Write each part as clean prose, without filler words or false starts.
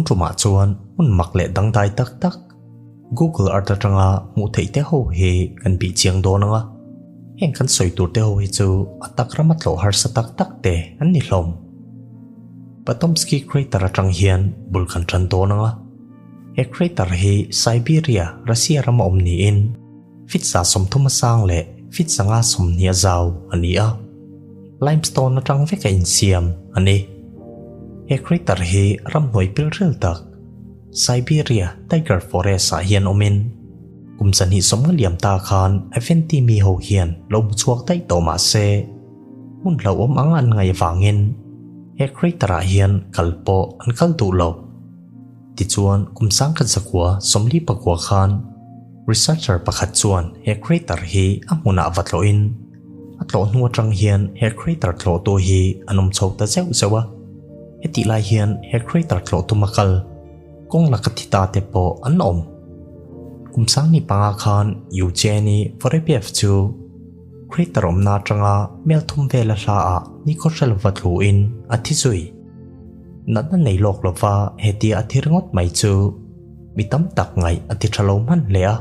Tun tumah chuan hmun mak leh dangdai tak tak Google Earth atanga hmuh theih te ho hi kan bih chiang dawn ang a, heng kan sawi tur te ho hi chu a tak rama tlawh harsa tak tak te an ni hlawm. Patomsky Crater atang hian bul kan tan dawn ang a, he crater hi Siberia, Russia rama awm niin feet 30 a sang leh feet 120 a zau a ni a, limestone atang vek a insiam a ni. He crater hi ramhnuai pilril tak Siberia Tiger Forest ah hian awmin kum 250 liam ta khan Aventi mi ho hian lo hmu chhuak daih tawh mah se hmun hlauhawm ang an ngaih avangin he crater ah hian kal pawh an kal duh lo. Tichuan kum 1949 khan researcher pakhat chuan he crater hi a hmunah va tlawhin a tlawh hnu atang hian he crater tlawhtu hi an awm chho ta zeuh zeuh a. Hetih lai hian he crater tlawh tuma kal kawng laka thi ta te pawh an awm. Kum 2005 khan Eugeny Vorobyev chu crater awmna atanga mel thum vela hla ah nikhaw hre lova tluin a thi zui. Natna nei lawk lova hetia a thi ringawt mai chu mi tam tak ngaih a ti tha lo hman hle a.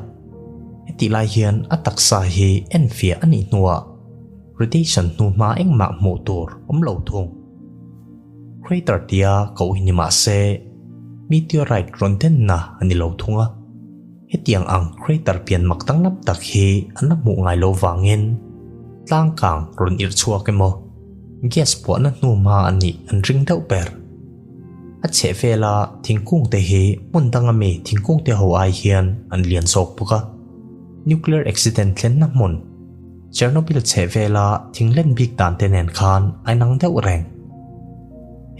Hetih lai hian a taksa hi enfiah a nih hnuah radiation hnu hma engmah hmuh tur awm lo thung. Crater tia koh hi ni mah se meteorite rawn denna a ni lo thung a. Hetiang ang crater pian mak danglam tak hi an la hmuh ngai lo vangin tlang kang rawn irh chhuak emaw gas puahna hnu hma a nih an ring deuh ber. A chheh vela thingkung te hi hmun danga mi thingkung te ho ai hian an lian zawk bawk a. Nuclear accident thlenna hmun Chernobyl chheh vela thinglen bik dan te nen khan a inang deuh reng.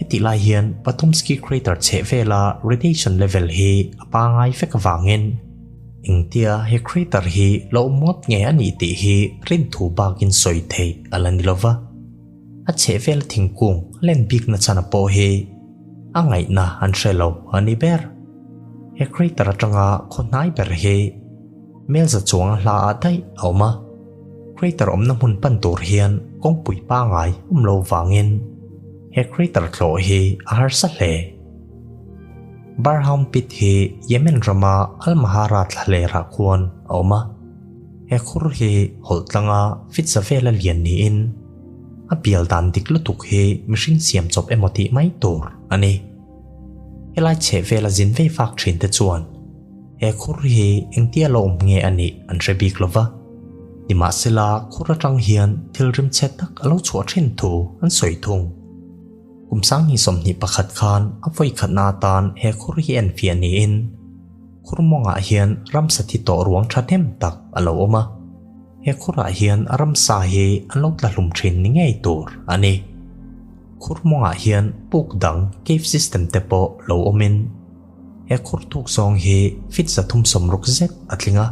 Hetih lai hian Patomsky Crater chheh vela radiation level hi a pangai vek avangin engtia he crater hi lo awm ngawt nge a nih tih hi rinthu bakin sawi theih a la ni lova. A chheh vela thingkung len bikna chana pawh hi a ngaihna an hre lo a ni ber. He crater atanga khaw hnai ber hi mel za chuang a hla ah daih a awm a. Crater awmna hmun pan tur hian kawngpui pangai awm lo vangin he crater tlawh hi a harsa hle. Barhaum Pit hi Yemen rama Al-Mahara thlalerah khuan a awm a. He khur hi hawlh tlanga fit za vela lian niin a bial dan dik lutuk hi mihring siam chawp emaw tih mai tur a ni. Helai chheh vela zin vei fak thin te chuan he khur hi engtia lo awm nge a nih an hre bik lova. Nimahsela khur atang hian thil rimchhe tak a lo chhuah thin thu an sawi thung. Kum 2021 khan a vawi khatna atan he khur hi enfiah niin khur mawngah hian ramsa thi tawh ruang thahnem tak a lo awm a. He khurah hian ramsa hi an lo tla hlum thin ni ngei tur a ni. Khur mawngah hian puk dang cave system te pawh lo awmin he khur thuk zawng hi feet 360 zet a tling a.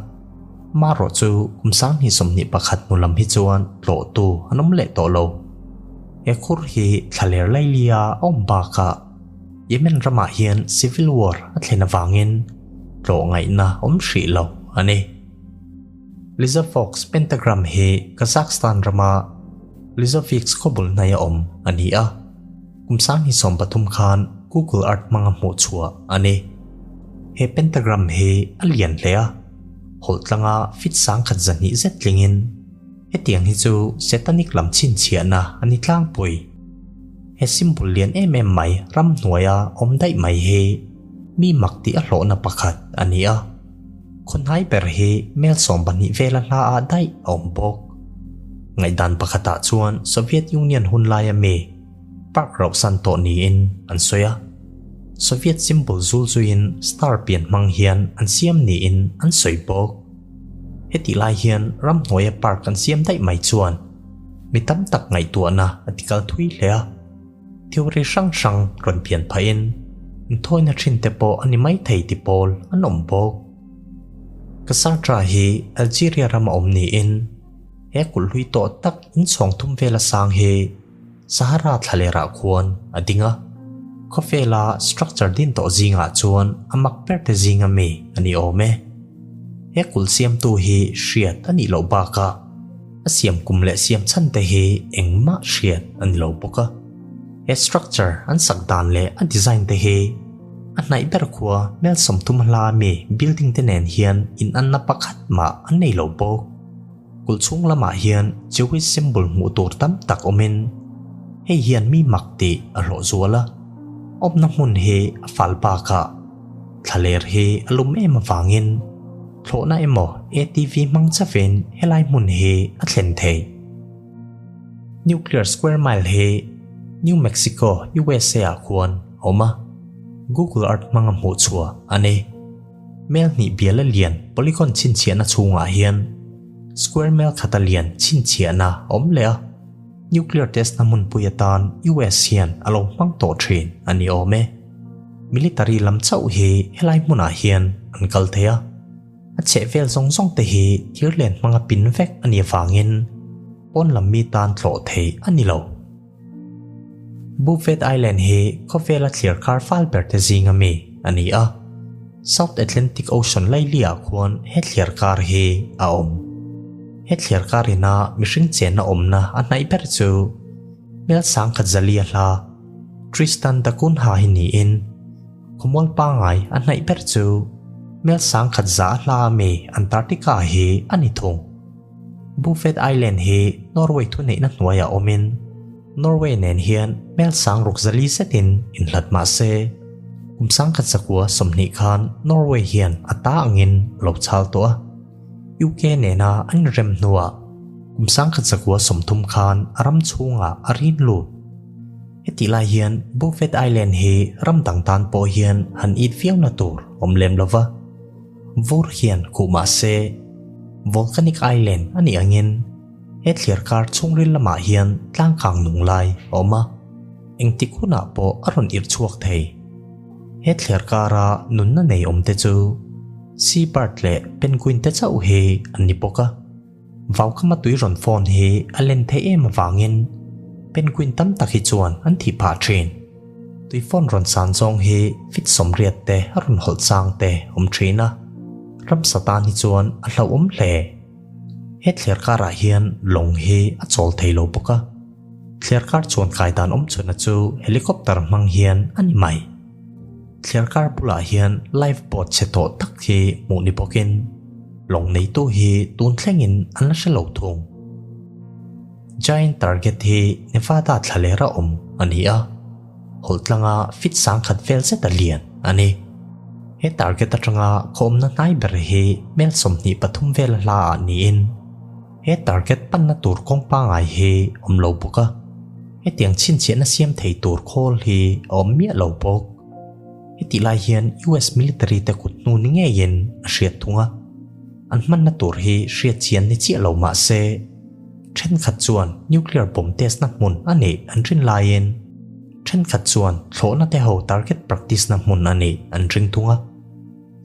Marawh chu kum 2021 hnu lam hi chuan tlawhtu an awm leh tawh lo. He khur hi thlaler lailia a awm bakah Yemen ramah hian civil war a thlen avangin tlawh ngaihna awm hrih lo a ni. Lizavox pentagram hi Kazakhstan rama Lizavix khawbul hnaia awm a ni a. Kum 2013 khan Google Earth hmanga hmuh chhuah a ni. He pentagram hi a lian hle a, hawlh tlanga feet 120 zet tlingin hetiang hi chu satanic lam chhinchhiahna a ni tlangpui. He symbol lian em em mai ram hnuaia awm daih mai hi mi mak tih a hlawhna pakhat a ni a. Khawnhai ber hi mel 12 vela hla ah daih a awm bawk. Ngaihdan pakhatah chuan Soviet Union hun laia mi park rauh san tawh niin an sawi a. Soviet symbol zul zuiin star pian hmang hian an siam niin an sawi bawk. Hetih lai hian ram hnuaia park an siam daih mai chuan mi tam tak ngaihtuahna a tikal thui hle a. Theory hrang hrang rawn pian phahin inthawina thin te pawh a ni mai thei ti pawl an awm bawk. Casatra hi Algeria rama awm niin he kulh hlui tawh tak inchhawng thum vela sang hi Sahara thlalerah khuan a ding a. Khawvela structure din tawh zingah chuan a mak ber te zinga mi a ni awm e. He kulh siamtu hi hriat a nih loh bakah a siam kum leh siam chhan te hi engmah hriat a ni lo bawk a. He structure an sak dan leh a design te hi A hnaih ber khua mel 30 hla ami building te nen hian inanna pakhat mah an nei lo bawk. Kulh chhung lamah hian Jewish symbol hmuh tur tam tak awmin hei hian mi mak tih a hlawh zual a. Awmna hmun hi a fal bakah thlaler hi a lum em avangin thlawhna emaw ATV hmang chavin helai hmun hi a thlen theih. Nuclear Square Mile hi New Mexico, USA ah khuan a awm a, Google Earth hmanga hmuh chhuah a ni. Mel hnih biala lian polygon chhinchhiahna chhungah hian square mel khata lian chhinchhiahna a awm leh a, nuclear test na hmunpui atan US hian a lo hmang tawh thin a ni awm e. Military lam chauh hi helai hmunah hian an kal thei a, a chhehvel zawng zawng te hi thirlen hmanga pin vek a nih avangin pawn lam mi tan tlawh theih a ni lo. Bouvet Island hi khawvela thlir kar fal ber te zinga mi a ni a, South Atlantic Ocean laili-ah khuan he thlir kar hi a awm. He thlir kar ina mihring chenna awmna a hnaih ber chu mel 10,000 zalia hla Tristan da Cunha hi niin khawmual pangai a hnaih ber chu mel 10,000 za hla ami Antarctica hi a ni thung. Bouvet Island hi Norway thuneihna hnuaiah awmin Norway nen hian mel 600 zali zetin inhlat mah se kum 1920 khan Norway hian a ta angin a lo chhal tawh a. UK nena an inrem hnuah kum 1930 khan a ram chhungah a rin lut. Hetih lai hian Bouvet Island hi ram dang tan pawh hian han it viau na tur awm lem lova. Vur hian khuh mah se Volcanic Island a nih angin he thlir kar chhungril lamah hian tlangkang nung lai a awm a, engtik hunah pawh a rawn irh chhuak thei. He thlir kara nunna nei awm te chu seabird leh penguin te chauh hi an ni bawk a. Vaukhama tui rawn phone hi a len theih em avangin penguin tam tak hi chuan an thih phah thin. Tui phone rawn san zawng hi fit 80 te a rawn hawlh chang te awm thin a, ramsa tan hi chuan a hlauhawm hle. He thlir karah hian lawng hi a chawl thei lo bawk a, thlir kar chuan kai dan awm chhunna chu helicopter hmang hian a ni mai. Thlir kar bulah hian life boat chhe tawh tak hi hmuh ni bawkin lawng neitu hi tun thlengin an la hre lo thung. Giant Target hi Nevada thlalera awm a ni a, hawlh tlanga fit 10,000 vel zet a lian a ni. He target atanga khawmna hnai ber hi mel 23 vel hla ah niin he target panna tur kawng pangai hi awm lo bawk a, hetiang chhinchhiahna siam thei tur khawl hi a awm miah lo bawk. Hetih lai hian US military te kut hnu ni ngeiin a hriat thung a, an hmanna tur hi hriat chian ni chiah lo mah se thenkhat chuan nuclear bomb test na hmun a nih an rin laiin thenkhat chuan thlawhna te ho target practice na hmun a nih an ring thung a.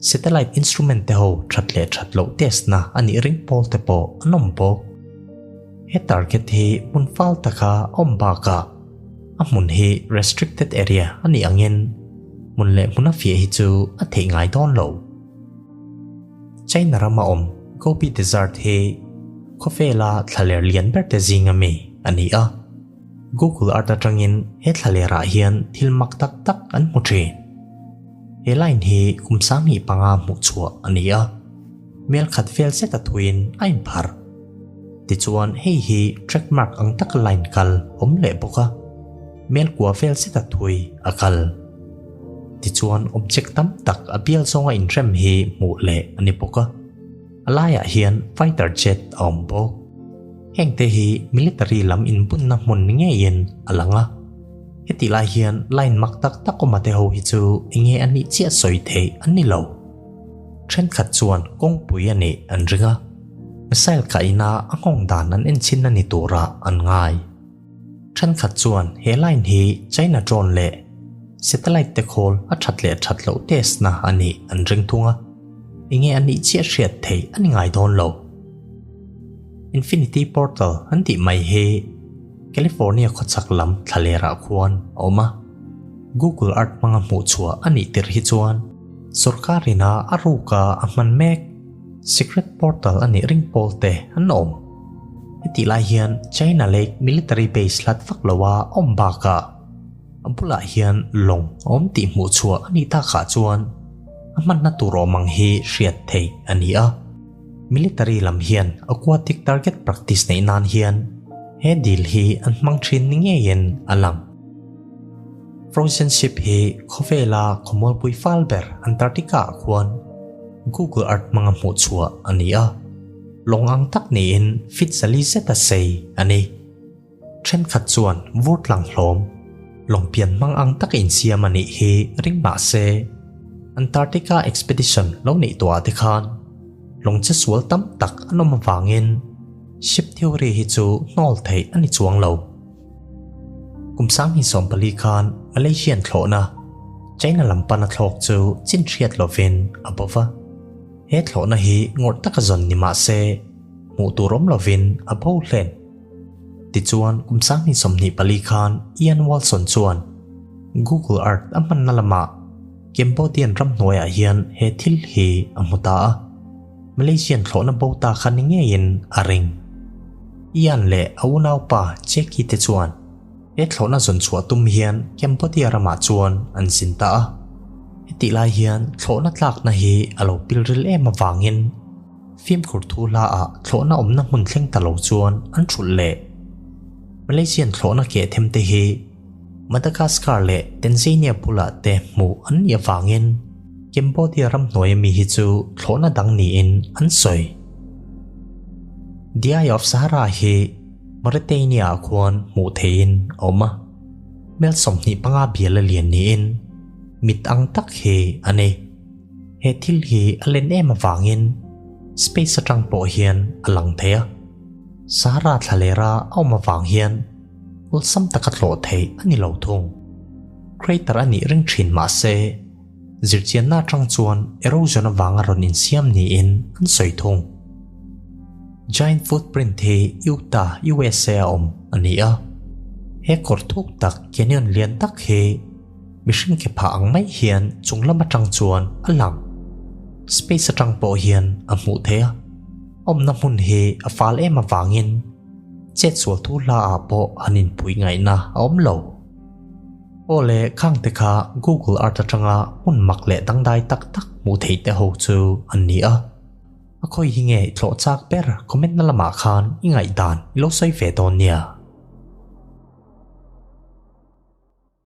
Satellite instrument te ho that leh that loh test na a nih ring pawl te pawh an awm bawk. He target hi hmun fal taka awm bakah a hmun hi restricted area a nih angin hmun leh hmuna fiah hi chu a theih ngai dawn lo. China rama awm Gobi Desert hi khawvela thlaler lian ber te zinga mi a ni a. Google Earth atangin he thlalerah hian thil mak tak tak an hmu thin. He line hi kum 25 hmuh chhuah a ni a, mel khat vel zet a thuin a inphar. Tichuan hei hi track mark ang taka line kal awm leh bawk a, mel kua vel zet a thui a kal. Tichuan object tam tak a bial zawnga inrem hi hmuh leh a ni bawk a, a laiah hian fighter jet a awm bawk. Heng te hi military lam inbunna hmun ni ngeiin a lang a. Hetih lai hian line mak tak tak awma te ho hi chu enge a nih chiah sawi theih an ni lo. Thenkhat chuan kawngpui a nih an ring a, missile kaina a nghawng dan an enchhin a ni turah an ngai. Thenkhat chuan he line hi China drone leh satellite te khawl a that leh that loh test na a nih an ring thung a, enge a nih chiah hriat theih a ni ngai dawn lo. Infinity Portal an tih mai hi California khawchhak lam thlalerah khuan a awm a, Google Earth hmanga hmuh chhuah a nih tir hi chuan sorkarina a ruka a hman mek secret portal a nih ring pawl te an awm. Hetih lai hian China Lake military base hlat vak loa awm bakah. A bulah hian lawng a awm tih hmuh chhuah a nih takah chuan a hmanna tur awm ang hi hriat theih a ni a. Military lam hian aquatic target practice neih nan hian he dil hi an hmang thin ni ngeiin a lang. Frozen Ship hi khawvela khawmualpui fal ber Antarctica ah khuan Google Earth hmanga hmuh chhuah a ni a, lawng ang tak niin feet 4 zeta sei a ni. Thenkhat chuan vur tlang hlawm, lawng pian hmang ang taka insiam a nih hi ring mah se, Antarctica expedition lo neih tuah te khan lawng che sual tam tak an awm avangin ship theory hi chu hnawl theih a ni chuang lo. Kum 2014 khan Malaysian thlawhna China lam pana thlawk chu chin hriat lovin a bo va. He thlawhna hi ngawrh taka zawn ni mah se hmuh tur awm lovin a bo hlen. Tichuan, kum 2024 khan Ian Walson chuan Google Earth a hmanna lamah Cambodian ramhnuaiah hian he thil hi a hmu ta a, Malaysian thlawhna bo ta kha ni ngeiin a ring. Ian leh a unaupa Jackie te chuan he thlawhna zawn chhuah tum hian Cambodia ramah chuan an zin ta a. Hetih lai hian thlawhna tlakna hi a lo pilril em avangin Fimkhur thu hla ah thlawhna awmna hmun thleng ta lo chuan an thulh leh. Malaysian thlawhna keh them te hi Madagascar leh Tanzania bulah te hmuh an nih avangin Cambodia ram hnuaia mi hi chu thlawhna dang niin an sawi. The Eye of Sahara hi Mauritania ah khuan hmuh theihin a awm a, mel 25 bial a lian niin mit ang tak hi a ni. He thil hi a len em avangin space atang pawh hian a lang thei a, Sahara thlalera a awm avang hian awlsam taka tlawh theih a ni lo thung. Crater a nih ring thin mah se, zirchianna atang chuan erosion avanga rawn insiam niin an sawi thung. Giant footprint hi Utah, USA a awm a ni a, he kawr thuk tak canyon lian tak hi Mihring ke phah ang mai hian chung lam atang chuan a lang. Space atang pawh hian a hmuh theih a. Awmna hmun hi a fal em avangin chet sual thu hla ah pawh han inpui ngaihna a awm lo. Aw le khang te kha Google Earth atanga hmun mak leh dangdai tak tak hmuh theih te ho chu an ni a. A khawi hi nge i thlawh chak ber comment na lamah khan i ngaihdan i lo sawi ve dawn nia.